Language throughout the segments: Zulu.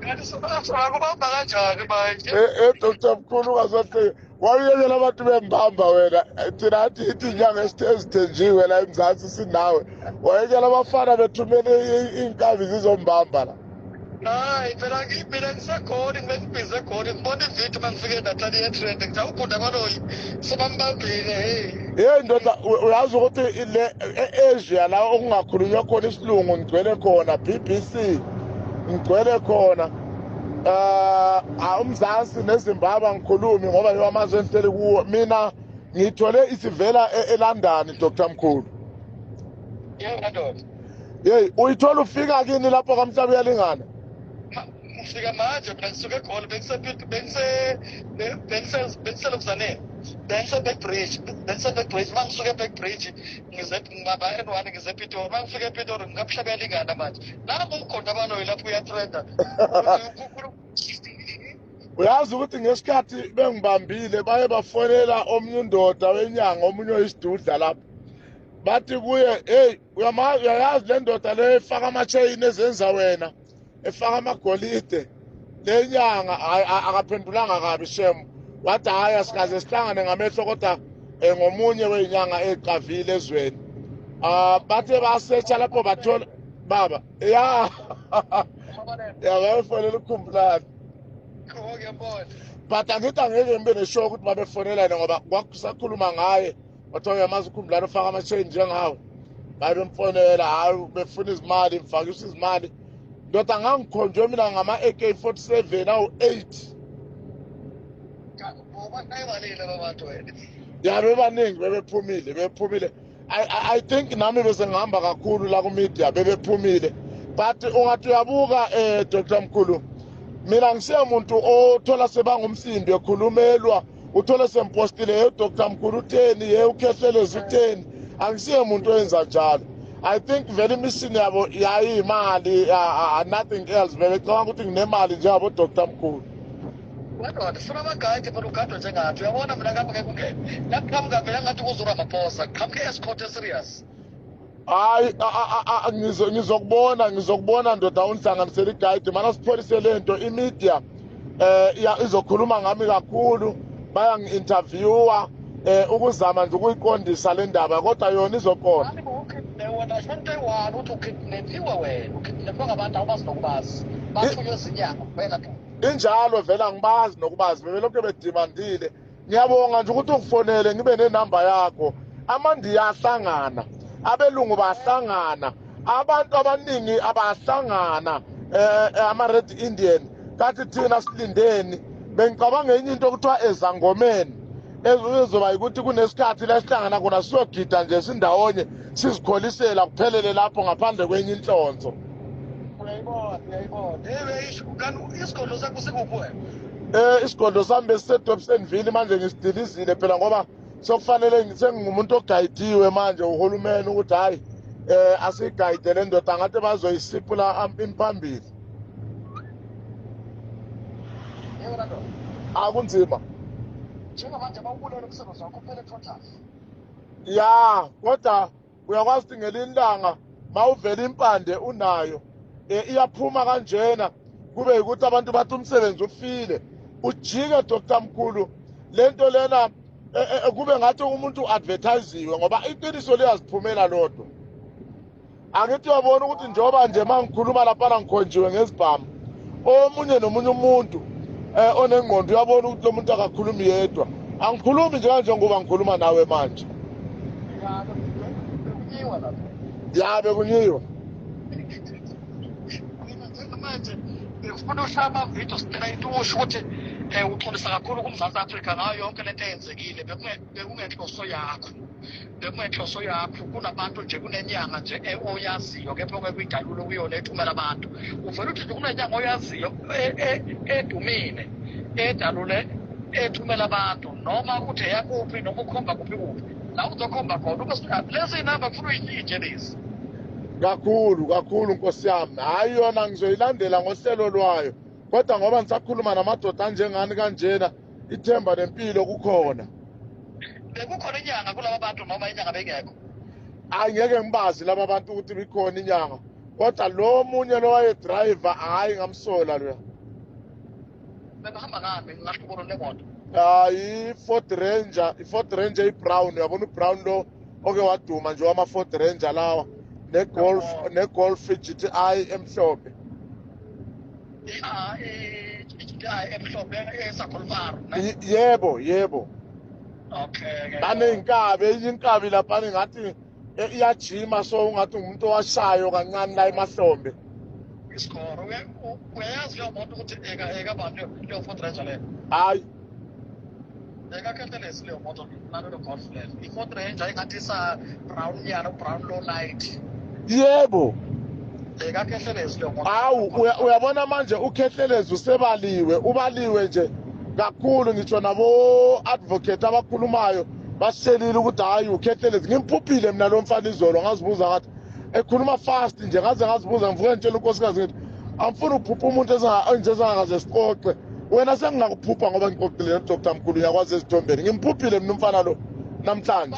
Kanti sokubamba kanjani manje? Dr Mkhulu ungazohleki. Wawuyekela abantu bembamba wena. Thina athi ithi inyanga ezithenjiwe la eMzansi sinawe. Wayekela abafana bethumele iy'nkabi zizombamba la. Hayi phela mina ngiseGoli, ngibengibhizi eGoli, ngibona ividiyo uma ngifike endathane ye-trend, ngithi awugunda baloyi sebambambile, hey. Hey ndoda, uyazi ukuthi le e-Asia la okungakhulunywa khona isilungu ngigcwele khona, BBC ngigcwele khona. UMzansi neZimbabwe angikhulumi ngoba yiwo amazwe engihleli kuwo. Mina ngithole isivela eLondon, Dr Mkhulu. Yebo ndoda. Hey, uyithola ufika kini lapho kaMhlaba uyalingana? Ngifika manje mina, ngisuke eGoli, bengiselokuzaneni, bengise-Beitbridge, bengise-Beitbridge. Uma ngisuke e-Beitbridge ngize ngibamba N1 ngize ePitori. Uma ngifika ePitori ngikamhlaba uyalingana manje. Lapho ukhona abaloyi lapho uyatrenda. Uyazi ukuthi ngesikhathi bengibambile baye bafonela omunye undoda wenyanga, omunye oyisidudla lapho. Bathi kuye, hey, uyayazi le ndoda le efaka ama-chain ezenza wena, efaka amagolide le nyanga. Akaphendulanga kabi shem, wathi hhayi, asikaze sihlangane ngamehlo, kodwa ngomunye wey'nyanga ey'qavile ezweni. Bathe basetsha lapho bathola baba ya ya babefonela ukukhumbulana, but angithi angeke ngibe nesure ukuthi babefonelane ngoba kwakusakhuluma ngaye. Kwathiwa uyamazi ukhumbulana ufaka ama-chain njengawe. Babemfonela, hhayi, befuna izimali, mfakisa izimali. Ndoda, ngangikhonjwe mina ngama-AK 47 awu-8. Ya, bebaningi, bebephumile, bephumile. I think nami bese ngihamba kakhulu la ku-media, bebephumile. But ungathi uyabuka, Dr Mkhulu, mina ngisiye muntu othola sebangumsindo ekhulumelwa, uthole sempostile, ye Dr Mkhulu utheni, ye uKhehlelezi utheni. Angisiye muntu oyenza njalo. I think vele imishini yabo yayiyimali, nothing else. Bebecabanga ukuthi nginemali njengabo Dr Mkhulu. Madoda, sifuna amagayidi phela, ugadwe njengathi. Uyabona mina ngapha ngeke ungene. Nakuqhamuka vele ngathi kuzoRamaphosa, qhamuke escort serious. Hayi, ngizokubona, ngizokubona ndoda, ungihlanganisele igayidi mana sipholise lento. I-media izokhuluma ngami kakhulu, bayangi-interviewa ukuzama nje ukuyiqondisa le ndaba, kodwa yona izoqonda. Mani wena sho into eyi-one, uthi ukidnapiwe wena, ukidnapwe ngabantu awubazi nokubazi. Bathunywe zinyanga wena. Injalo vele, angibazi nokubazi, bebelokhu bedimandile. Ngiyabonga nje ukuthi ungifonele ngibe nenamba yakho. Amandiya ahlangana, abelungu bahlangana, abantu abaningi abahlangana, ama-Red Indian. Kathi thina silindeni, bengicabanga enye into okuthiwa ezangomeni ezoba ukuthi kunesikhathi la sihlangana khona siyogida nje sindawonye, sizikholisela, kuphelele lapho ngaphandle kwenye inhlonzo. Uyayibona, uyayibona. Hey, isho kanti isigodlo sakho sikuphi wena? Isigodlo sami besiseDobsonville, manje ngisidilizile phela ngoba sokufanele sengingumuntu ogayidiwe manje uhulumeni ukuthi hayi, asiyigayide le ndoda, ngathi bazoyisipula imphambili. Yebo ndoda. Akunzima. Njengamanje bawubulele umsebenzi wakho uphele total. Ya, kodwa uyakwazi ukuthi ngelinye ilanga mawuvela impande unayo, iyaphuma kanjena, kube ukuthi abantu bathi umsebenzi ufile, ujike Dr Mkhulu lento lena, kube ngathi umuntu advertisiwe, ngoba iqiniso liyaziphumela lodwa. Angithi uyabona ukuthi njengoba nje mangikhuluma laphana ngikhonjiwe ngezibhamu, omunye nomunye umuntu onengqondo uyabona ukuthi lo muntu akakhulumi yedwa. Angikhulumi nje kanje ngoba ngikhuluma nawe manje. Ya, bekunyiwa lapho. Ya, bekunyiwa. Mina njengamanje ngifuna ushaya amavidiyo straight, usho ukuthi uxolisa kakhulu kuMzansi Afrika ngayo yonke lento eyenzekile. Bekungenhloso yakho, bekungenhloso yakho. Kunabantu nje, kunenyanga nje oyaziyo kepha okekuyidalula kuyona ethumela abantu. Uvele uthi nje kunenyanga oyaziyo edumile edalule ethumela abantu, noma uthi eyakuphi, noma ukhomba kuphi kuphi la uzokhomba khona. Ube lezi namba kufuna uyishintshe lezi. Kakhulu kakhulu, nkosi yami. Hayi, yona ngizoyilandela ngohlelo lwayo, kodwa ngoba ngisakhuluma namadoda anjengani kanjena, ithemba nempilo kukhona. Bekukhona inyanga kulaba bantu noma inyanga bengekho? Hayi, ngeke ngibazi laba bantu ukuthi bikhona inyanga. Kodwa lo munye lo waye-driver, hhayi ngamsola loya. Bebahamba ngani ngahlubo lemoto? I-Ford Ranger, i-Ford Ranger i-brown, uyabona u-brown lo oke waduma nje wama-Ford Ranger lawa, ne-Golf, ne-Golf GTI emhlophe. I-GTI emhlophe esaGolf R? Yebo, yebo. Okay. Baney'nkabi, enye inkabi laphana ngathi iyajima, so ungathi ngumuntu owashayo kancane la emahlombe. Isikoro uyayazi leyo moto ukuthi ekabantu leyo Ford Ranger leyo? Hayi. Ekakhehlelezi leyo moto nalelo Golf leyo. I-Ford Ranger ingathi isa brown nyana, brown low light. Yebo. Ekakhehlelezi leyo moto. Awu, uyabona manje uKhehlelezi usebaliwe, ubaliwe nje kakhulu, ngitsho nabo advocate abakhulumayo basitshelile ukuthi hayi uKhehlelezi. Ngimphuphile mina lo mfana izolo, ngazibuza ngathi ekhuluma fast nje, ngaze ngazibuza, ngivuke ngitshela unkosikazi ngithi angifuni ukuphupha umuntu nje esingakaze sixoxe. Wena sengingakuphupha ngoba ngixoxile noDr Mkhulu, uyakwazi ezithombeni. Ngimphuphile mina umfana lo namhlanje.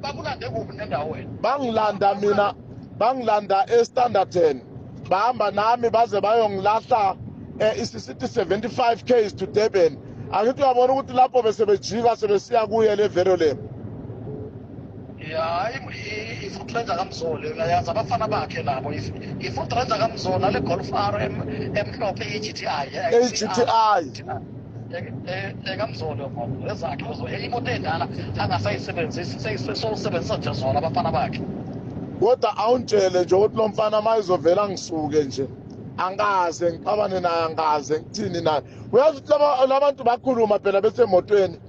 Bakulande kuphi nendawo wena? Bangilanda mina, bangilanda e-Standerton, bahamba nami baze bayongilahla isisithi 75 Ks to Durban. Angithi uyabona ukuthi lapho bese bejika sebesiya kuye le Verulam. Ya, i-Ford Ranger kaMzolo, uyayazi abafana bakhe labo. I-Ford Ranger kaMzolo nale Golf R emhlophe i-GTI. I-GTI. EkaMzolo moto ezakhe lezo, imoto endala angasayisebenzisi, seyisebenzisa nje zona abafana bakhe. Kodwa awuntshele nje ukuthi lo mfana uma izovela ngisuke nje angaze ngixabane naye, angaze ngithini naye. Uyazi ukuthi labantu bakhuluma phela besemotweni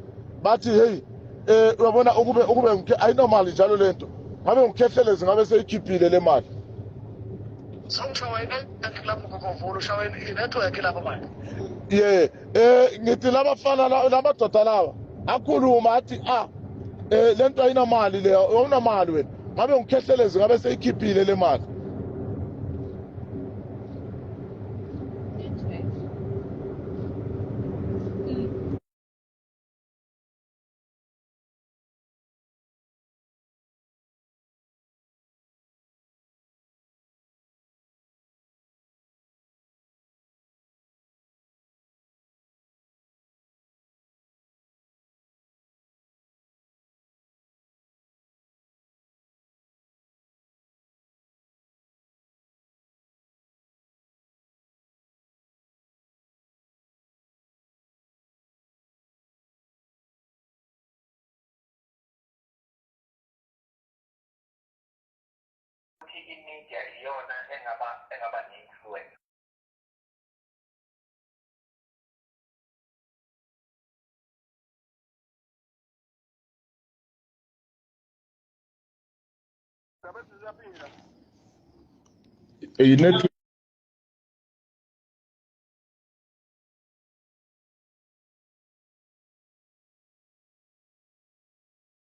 bathi hey, uyabona ukube ayinomali njalo lento, ngabe ngikhehlelezi ngabe seyikhiphile le mali. Sewushawa i-network lapho kokovula, ushawa i-network lapho manje. Ye, ngithi labafana lamadoda lawa akhuluma athi lento ayinamali le, awunamali wena, ngabe ngikhehlelezi ngabe seyikhiphile le mali. I-media iyona engaba ne-influence.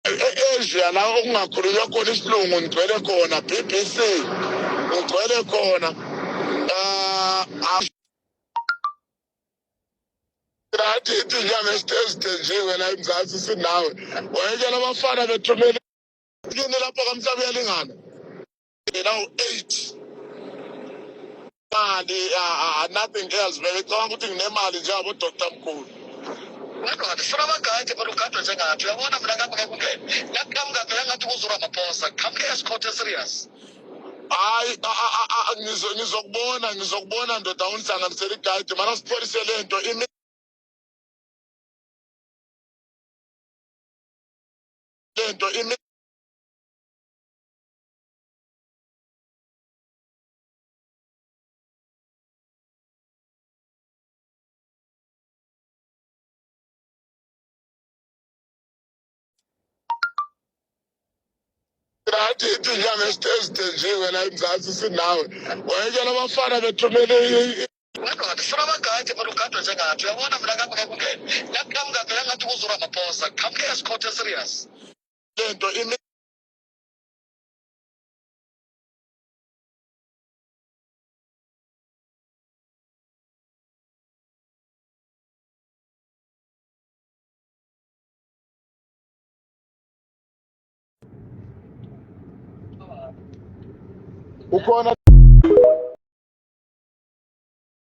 E-Asia la okungakhulunywa khona isilungu ngigcwele khona, BBC ngigcwele khona. Nathi ithi inyanga esithenjiwe la eMzansi sinawe. Wayekela abafana bethumele kini lapho kamhlaba uyalingana. Now 8 mali, nothing else. Bebecabanga ukuthi nginemali njengabo Dr Mkhulu. Wena sifuna abagadi phela, ugadwe njengathi. Uyabona mina ngami ngathi kuZuRamaphosa qhamuke escort serious. Hayi, ngizokubona ndoda, ungihlanganisele i-guide mana sipholise lento lento imi nathi ithi inyanga esithenjiwe la eMzansi sinawe. Wayekela abafana bethumele. Wena sifuna abagadi phela, ugadwe njengathi. Uyabona mina ngami ngathi kuZuRamaphosa qhamuke escort serious. Lento imi ukhona.